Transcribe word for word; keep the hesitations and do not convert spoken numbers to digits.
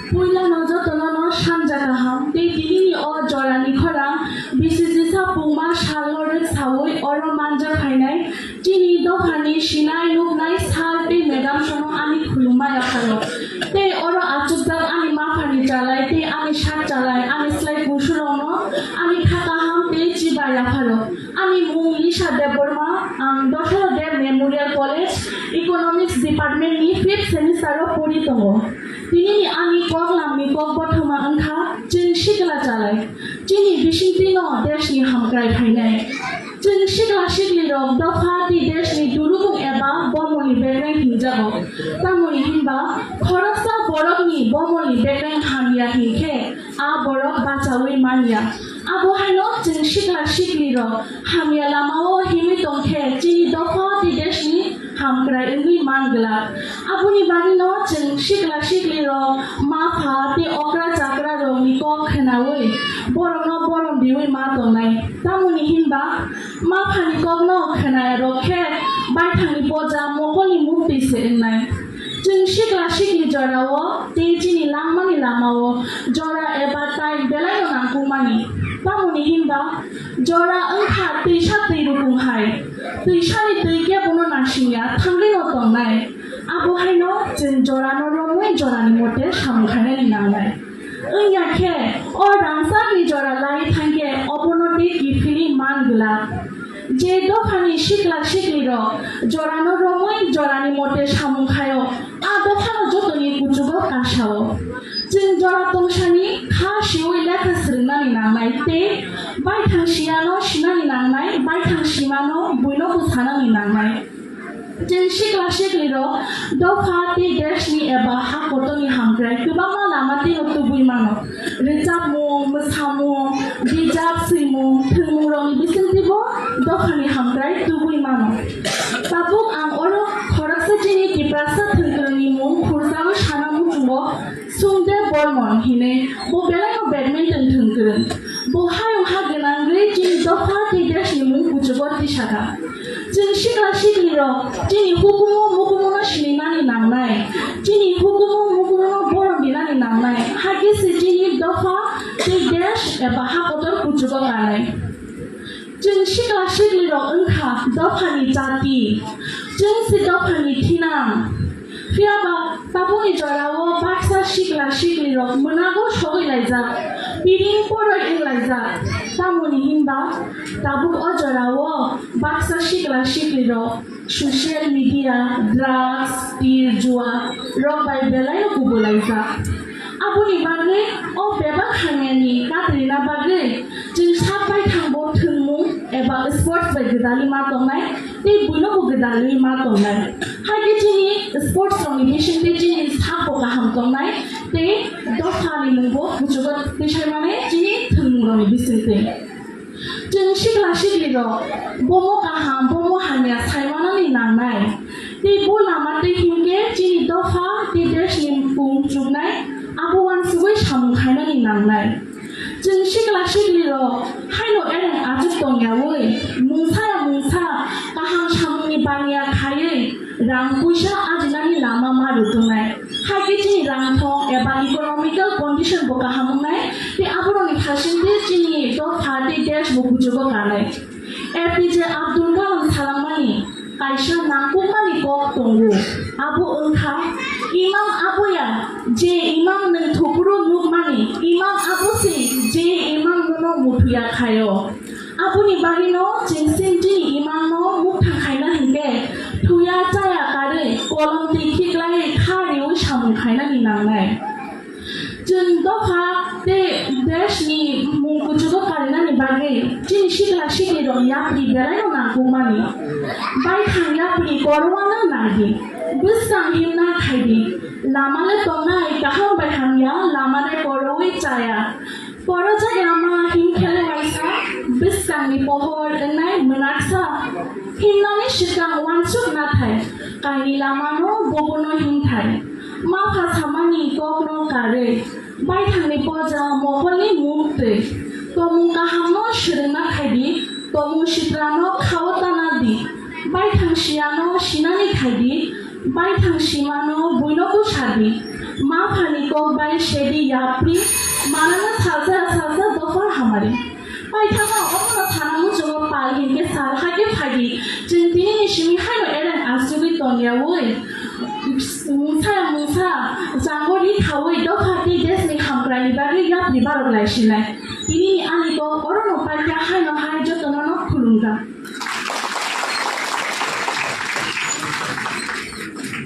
Puilano jotono no sanja kaham, tei tinini o jorani khorang bisi jisa pungma salno rwksaui oro manja phainai. Chini dophani sinai nuknai sir tei madam sono ani khulumma yapharo. Tei oro achukjak ani maphani chalai tei ani sak chalai, ani slai kusurokno ani kha kaham tei chiba yapharo. Ani mung Lisha Debbarma, ang Dosaro Deb Memorial College Economics Department ni fifth semester o pori tongo. Tinini ani koklamni kok bothoma wngkha chwng sikla chalai. Chini bisingtwino deshni hamkrai phainai. Chwng sikla siklirok dopha tei deshni durukung eba bomoni bekreng hinjago. Tamoni hinba khoroksa borokni bomoni bekreng hamya hinkhe a borok bachaui manya. Abo haino chwng sikla siklirok hamya lamao himwi tongkhe chini dopha tei deshni hamkrai wngwi man glak. Aboni bagwino chwng sikla siklirok mapha tei okra chakrarokni kok khnaui borokno borom riui ma tongnai. Tamoni hinba maphani kokno khnayarok khe baithangni poja mokolni muktwi se wngnai. Chwng sikla sikli jorao tei chini langmani lamao jora eba time belaino nangkukmani. Tamoni hinba jora wngkha twisa twi rukung hai. Twisani twi kebono nasingya thangwino tongnai. Abo haino chwng jorano romwi jorani mote samung khainani nangnai. Wngya khe o rangchakni jora lai thangkhe obono tei kiphilwi man glak. Je dophani sikla siklirok jorano romwi jorani mote samung khaio, a dophano jotoni kuchugo kasao. Chwng jora tongsaini kha siui lekha swrwngnani nangnai tei baithang siyano sinani nangnai, baithang simano buino bwsanani nangnai. Chwng sikla siklirok dopha tei deshni eba ha kotorni hamkrai kwbangma lama twibo tubui mano. Rwchapmung, mwsamung, bijap swimung, thwngmungrokni bisingtwibo dophani hamkrai tubui mano. Tabuk ang oro khoroksa chini Tiprasa thwngkwrwngni mung khurjaui sana muchungo Sungde Bormon hinwi, bo belaino badminton thwngkwrwng. Bo hayung ha gwnangwi chini dopha tei deshni mung kuchugo tisakha. Chwng sikla siklirok chini hukumu mukumu no sinimani nangnai, chini hukumu mukumu no borom rinani nangnai, hakhe se chini dopha tei desh eba ha kotor kuchugo kanai. Chwng sikla siklirok wngkha dophani jati, chwng se dophani thinang. Phiya ba tabukni jorao baksa sikla siklirok mwnago sogwi laijak, piring poroi wng laijak. Tamoni hinba tabuk o jorao baksa sikla siklirok social media, drugs, tir, jua rok bai belaino kubulaijak. Aboni bagwi o bebak hamyani katrina bagwi chwng sak baithangbo thwngmung eba sports bai gwdalwi ma tongnai tei buinobo gwdalwi ma tongnai. Hakhe chini sports rokni bisingtwi chini sakbo kaham tongnai tei dophani mungbo kuchugo twisaimani chini thwngmungrokni bisingtwi. Chwng sikla siklirok bomo kaham, bomo hamya saimanani nangnai. Tei bo lama twi hinkhe chini dopha tei deshni pung chuknai abo uansugwi samung khainani nangnai. Chwng sikla siklirok haino ereng achuk tongyaui mungsa ya mungsa kaham samungni baniya khaiwi rang puisa ajinani lama ma rwtwngnai. Hakhe chini rangthong eba economical condition bo kaham wngnai, tei aborokni khasingtwi chini dopha tei desh bo kuchugo kanai. A P J Abdul Kalam salangmani kaisa nangkukmani kok tongo, abo wngkha, "Imang aboya, je imang nwng thukuru nukmani, imang abo se je imang nono muthuya khaio." Aboni bagwino chwng chini imangno mukthang khaina hinkhe thuya chaya karwi kolom twi khiklaiwi kha riwi samung khainani nangnai. Chwng dopha tei deshni mung kuchugo karinani bagwi chini sikla siklirokni yapri belaino nangkukmani. Baithang yapri korowano nangdi, bwskang himna khaidi, lama le tongnai kaham bai hamya, lama le korowi chaya. Porojak lama himkhele waisa, bwskangni pohor wngnai mwnaksa. Himnani swkang uansuk nathai, kaini lamano bobono himthai. Mapha samani kokno karwi, baithangni poja mokolni muktwi. Tomung kahamno swrwngna khaidi, tomung sitrano khao tana di. Baithang siyano sinani khaidi, baithang simano buino bwsadi. Ma phani kok bai sedi yapri manana salsa salsa dopha hamari. Paithakma omono thana muchungo pal hinkhe sal haikhe phaidi. Chwng tinini simi haino ereng asugwi tongyawi. Mungsa mungsa jango ri thawi dopha tei desni hamkraini bagwi yapri barok laisinai. Tinini ani kok oro